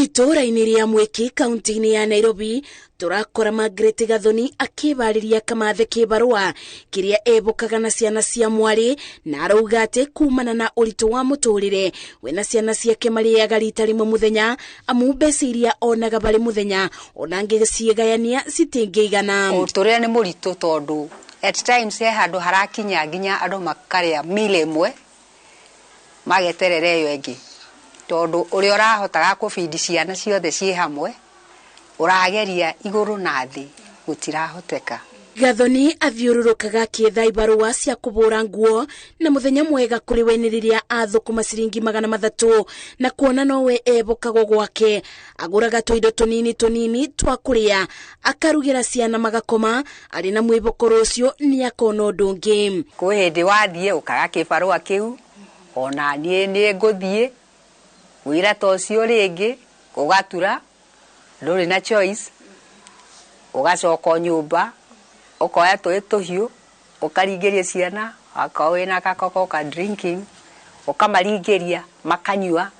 Itũũra-inĩ rĩa Mwĩki kaunti-inĩ ya Nairobi tũrakora Margaret Gathoni akĩbarĩria kamathe kĩbarũa kĩrĩa ebũkaga na ciana cia mwarĩ, na arauga atĩ kumana na ũritũ wa mũtũrĩre we na ciana ciake marĩaga rita rĩmwe mũthenya, amu mbeca iria onaga barĩ mũthenya ona angĩciĩgayania citingĩigana. Mũtũrĩre nĩ mũritũ tondũ at times he handũ harakinya nginya andũ makarĩa meal ĩmwe mageterera ĩyo ĩngĩ, tondũ ũrĩa ũrahotaga kũbindi ciana ciothe ciĩ hamwe ũrageria igũrũ na thĩ gũtirahoteka. Gathoni athiũrũrũkaga akĩetha ibarũa cia kũbũra nguo, na mũthenya mwega kũrĩ we nĩ rĩrĩa athũkũma ciringi 300, na kuona nowe ebũkagwo gwake agũraga tũindo tũnini tũnini twa kũrĩa akarugĩra ciana magakoma arĩ na mwĩboko rũciũ nĩ akona ũndũ ũngĩ. Kwĩ hĩndĩ wathiĩ ũkaga kĩbarũa kĩu, ona niĩ nĩ ngũthiĩ wĩra ta ũcio rĩngĩ ũgatura, ndũrĩ na choice, ũgacoka o nyũmba ũkoya tũĩ tũhiũ ũkaringĩria ciana, akorwo wĩna gakoko ka drinking ũkamaringĩria makanyua,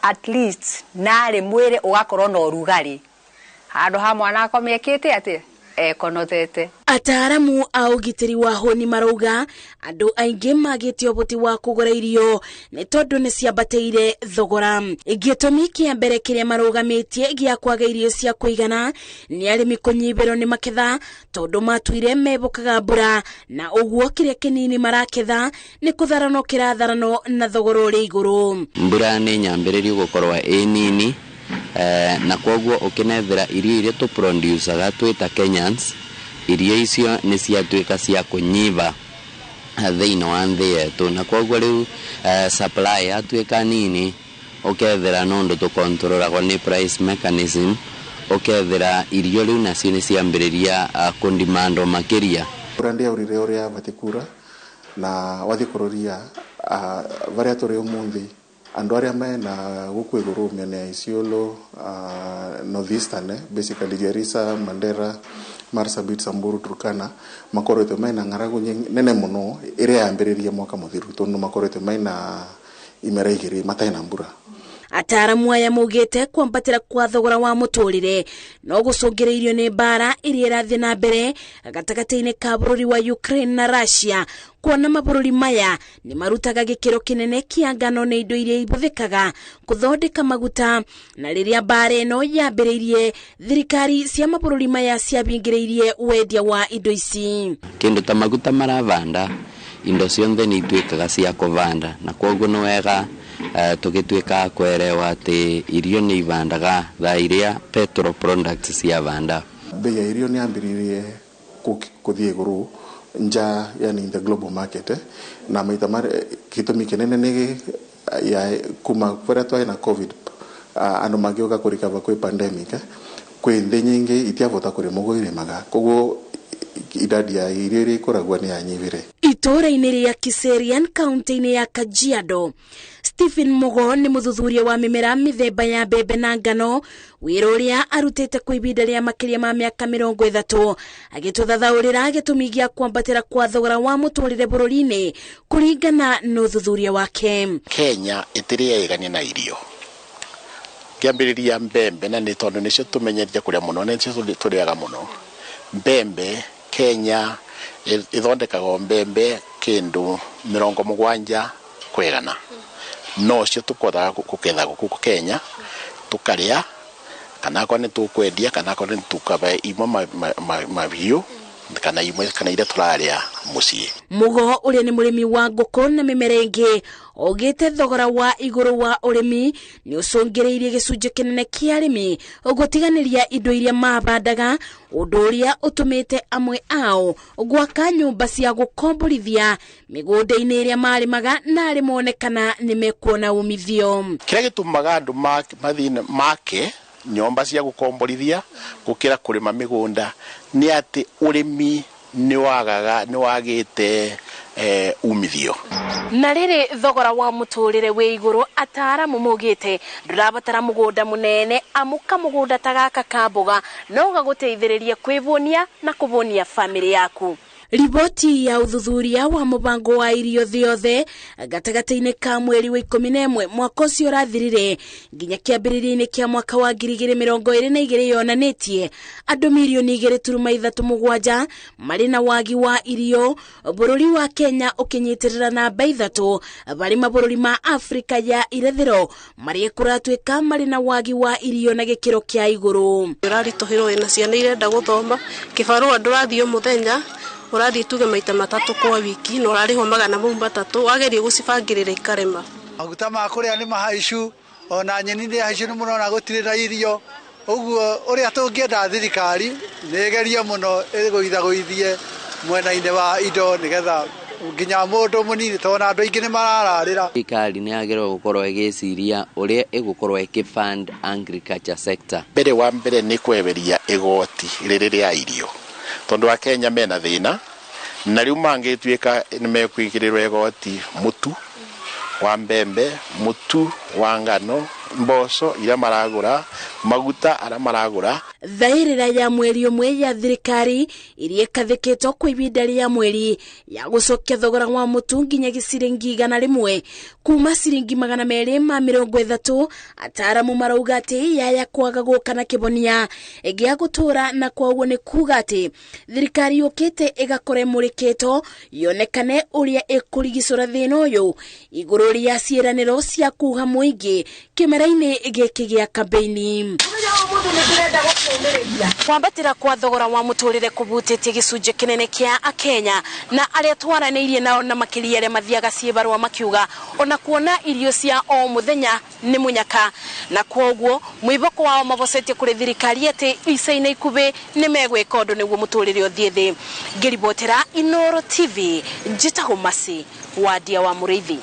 at least narĩ mwĩrĩ ũgakorwo na ũrugarĩ handũ ha mwana akome ekĩte atĩa ekonotete. Ataaramu a ũgitĩri wa hũni marauga andũ aingĩ magĩte ũhoti wa kũgũra irio nĩ tondũ nĩ ciambatĩire thogora. Gĩtũmi kĩa mbere kĩrĩa marũgamĩtie gĩa kwaga irio cia kũigana nĩ arĩmi kũnyibĩrwo nĩ maketha tondũ matuire mebũkaga mbura, na ũguo kĩrĩa kĩnini maraketha nĩ kũtharano kĩratharano na thogora ũrĩ igũrũ. Mbura nĩ nyambĩrĩrio gũkorwo ĩ nini, na koguo ũkĩnethera irio iria tũproducaga twĩ ta Kenyans, irio icio nĩ ciatuĩka cia kũnyiva thĩinĩ wa nthĩ yetu, na koguo rĩu supply yatuĩka nini ũkethera nũndũ tũkontrolagwo nĩ price mechanism, ũkethera irio rĩu nacio nĩ ciambĩrĩria kũndimandwo makĩria. Mbura ndĩaurire ũrĩa yabatiĩ kura, na wathiĩ kũroria barĩa tũrĩ ũmũthĩ andũ arĩa mena gũkũ igũrũ mĩena ya Isiolo, Northeastern, basically Garissa, Mandera, Marsabit, Samburu, Turkana, makoretwo mena ng'aragu nene mũno ĩrĩa yambĩrĩrie mwaka mũthiru tondũ makoretwo mena imera igĩrĩ matarĩ na mbura. Ataaramu aya maugĩte kwambatĩra kwa thogora wa mũtũrĩre no gũcũngĩrĩirio nĩ mbara ĩrĩa ĩrathiĩ na mbere gatagatĩ-inĩ ka bũrũri wa Ukraine na Russia, kuona mabũrũri maya nĩ marutaga gĩkĩro kĩnene kĩa ngano na indo iria ibũthĩkaga kũthondeka maguta, na rĩrĩa mbara ĩno yambĩrĩirie thirikari cia mabũrũri maya ciabingĩrĩirie wendia wa indo ici. Kĩndũ ta maguta maravanda indo ciothe nĩ ituĩkaga cia kũvanda, na koguo nĩ wega tũgĩtuĩka kwerewa atĩ irio nĩ ivandaga thaa iria petrol products ciavanda. Bei ya irio nĩ yambĩrĩirie kũthiĩ igũrũ nja, yani in the global market, na maita gĩtũmi kĩnene nĩ ya kuma kũrĩa twarĩ na COVID, andũ magĩũka kũrikava kwĩ pandemic, kwĩ nthĩ nyingĩ itiavota kũrĩma ũguo irĩmaga, koguo idadi ya irio iria ikoragwo nĩ yanyihire. Itũũra-inĩ rĩa Kiserian kaunti-inĩ ya Kajiado, Stephen Mugo nĩ mũthuthuria wa mĩmera mĩthemba ya mbembe na ngano, wĩra ũrĩa arutĩte kwa ihinda rĩa makĩria ma mĩaka 30, agĩtũthathaũrĩra gĩtũmi gĩa kwambatĩra kwa thogora wa mũtũrĩre bũrũri-inĩ kũringana na ũthuthuria wake. Kenya ĩtirĩ yaigania na irio. Ngĩambĩrĩria mbembe, na nĩ tondũ nĩcio tũmenyerie kũrĩa mũno, na nĩcio tũrĩaga mũno. Mbembe Kenya ĩthondekagwo mbembe kĩndũ 70 kwĩgana, no cio tũkoraga kũgetha gũkũ Kenya tũkarĩa, kana akorwo nĩ tũkwendia, kana akorwo nĩ tũkabe imwe mahiũ, kana imwe kana iria tũrarĩa mũciĩ. Mugo ũrĩa nĩ mũrĩmi wa ngũkũ na mĩmera ĩngĩ augĩte thogora wa igũrũ wa ũrĩmi nĩ ũcũngĩrĩirie gĩcunjĩ kĩnene kĩa arĩmi gũtiganĩria indo iria mabandaga, ũndũ ũrĩa ũtũmĩte amwe ao gwaka nyũmba cia gũkomborithia mĩgũnda-inĩ ĩrĩa marĩmaga na arĩ monekana nĩ mekuona umithio. Kĩrĩa gĩtũmaga andũ mathiĩ make nyũmba cia gũkomborithia gũkĩra kũrĩma mĩgũnda nĩ atĩ ũrĩmi nĩ wagaga, nĩ wagĩte umithio. Na rĩrĩ thogora wa mũtũrĩre wĩ igũrũ, ataaramu maugĩte ndũrabatara mũgũnda mũnene, amu kamũgũnda ta gaka ka mboga no gagũteithĩrĩrie kwĩhũnia na kũhũnia bamĩrĩ yaku. Riboti ya ũthuthuria wa mũbango wa irio thĩ yothe gatagatĩ-inĩ ka mweri wa 11 mwaka ũcio ũrathirire nginya kĩambĩrĩria-inĩ kĩa mwaka wa 2022 yonanĩtie andũ mirioni 2.37 marĩ na wagi wa irio, bũrũri wa Kenya ũkĩnyitĩrĩra namba 3 barĩ mabũrũri ma Afrika ya irathĩro marĩa kũratuĩka marĩ na wagi wa irio na gĩkĩro kĩa igũrũ. Ũraritũhĩrwo wĩna ciana irenda gũthoma, kĩbarũa ndũrathiĩ o mũthenya, ũrathiĩ tuge maita 3 kwa wiki na ũrarĩhwo 300, wageria gũcibangĩrĩra ikarema. Maguta ma kũrĩa nĩ mahaicu, ona nyeni nĩ haicu, nĩ mũrona gũtirĩ na irio. Ũguo ũrĩa tũngĩenda thirikari nĩ ĩgerie mũno ĩgũithagũithie mwena-inĩ wa indo nĩgetha nginya mũndũ mũnini tondũ andũ aingĩ nĩ marararĩra. Thirikari nĩ yagĩrĩirwo gũkorwo ĩgĩciria ũrĩa ĩgũkorwo ĩkĩfund agriculture sector. Mbere wa mbere nĩ kweheria igoti rĩrĩ rĩa irio tondu wa Kenya mena thina na riu mangituika ni mekwikirirwo igoti mutu wa mbembe, mutu wa ngano, mboco iria maragura, maguta aria maragura. Thairira ya mweri ũmwe ya thirikari iria ĩkathĩkĩtwo kwa ihinda rĩa mweri ya gũcokia thogora wa mũtu nginya ciringi 100 kuma ciringi 230. Ataaramu marauga atĩ yaya kwaga gũka na kĩbonia gĩa gũtũra, na koguo nĩ kuga atĩ thirikari yũkĩte ĩgakora ĩmũrĩkĩtwo yonekane ũrĩa ĩkũrigicũra thĩna ũyũ igũrũ rĩa ciĩranĩro cia kuha mũingĩ kĩmera-inĩ gĩkĩ gĩa kambeini. Kwambatĩra kwa thogora wa mũtũrĩre kũbutĩtie gĩcunjĩ kĩnene kĩa akenya na arĩa twaranĩirie nao na makĩria arĩa mathiaga ciĩbarũa makiuga ona kuona irio cia o mũthenya nĩ mũnyaka, na kwoguo mwĩboko wao mabocetie kũrĩ thirikari atĩ ica-inĩ ikuhĩ nĩ megwĩka ũndũ nĩguo mũtũrĩre ũthiĩ thĩ. Ngĩribotera Inooro TV, njĩtagwo Mercy Wadia wa Mũrĩithi.